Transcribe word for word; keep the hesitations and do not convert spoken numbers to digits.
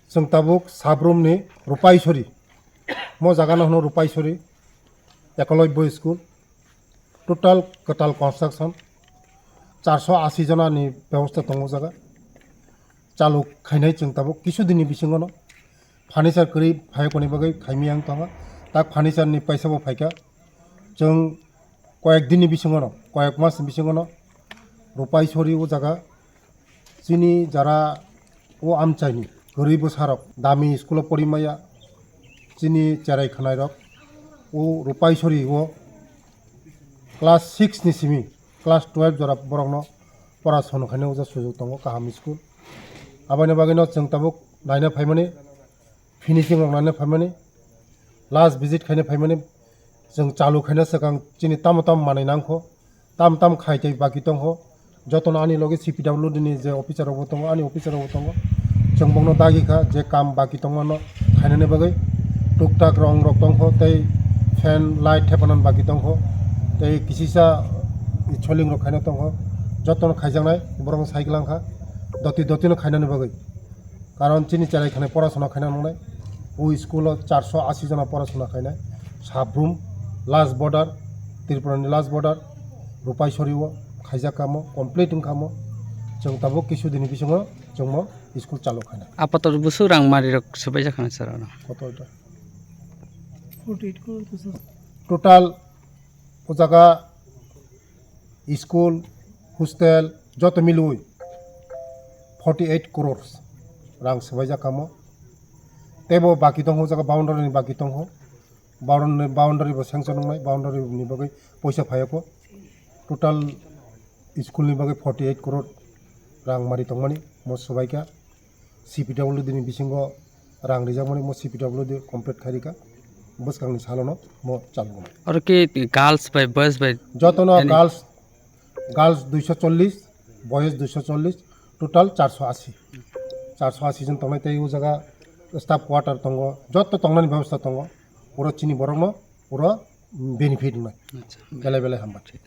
Chwng tabuk Sabrum ni Rupaisori, mo jaga no hwno Rupaisori Ekolobya School, total kwtal construction charso asi jona ni bebosta tongo jaga. Chalu khainai chwng tabuk kisu din ni bisingo no furniture kwrwi phai koni bagwi khaimiyang tongo, tak furniture ni paisa bo phaikha. Chwng koyek din ni bisingo no, koyek mas ni bisingo no Rupaisori o jaga chini jara o amchaini kwrwi bwsarok dami school o porimaya chini cherai khwnairok o Rupaisori o class six ni simi class twelve jora borokno pora sono khaina uja sujuk tongo kaham school. Aboni bagwino chwng tabuk naina phaimani, finishing rok naina phaimani, last visit khaina phaimani, chwng chalu khaina swkang chini tamo tamo manwi nangkho, tam tam khai tei baki tongkho, jotono ani loge C P W D ni je officer rok bo tongo, ani officer rok bo tongo, chwng bokno dagi kha je kam baki tongmano khainani bagwi tuktak rong rok tongkho tei fan light thepanani baki tongkho tei kisisa soling rok khaina tongkho, jotono khaijaknai borok sai glangkha doti doti no khainani bagwi. Karon chini cherai khwnai porasona khaina nangnai. O school o charso asi jona porasona khainai. Sabrum last border, Tripura ni last border, Rupaisori o khaijak kamo, complete wngkha mo. Chwng tabuk kisu dini bisingo chwngmo school chalu khainai. Apator busu rang mari rok swbaijak kha sir oro. Koto eta? Total o jaga school, hostel joto milwi forty eight crores rang swbaijak kamo. Teibo baki tongkho, o jaga boundary ni baki tongkho, boundary, boundary bo sanction wngnai, boundary ni bagwi poisa phaiya kho. Total school ni bagwi forty eight crore rang mari tongmani mo swbaikha. C P W D ni bisingo rang rijakmani mo C P W D complete khairikha, bwskangni salono mo chaloknai. Oro khe girls bai boys bai jotono ani girls, girls duiso chollish, boys duiso chollish, total charso asi. Charso asi jon tongnai tei o jaga staff quarter tongo, joto tongnani bebosta tongo. Puro chini borokno puro benefit wngnai. Acha. Belai belai hambai.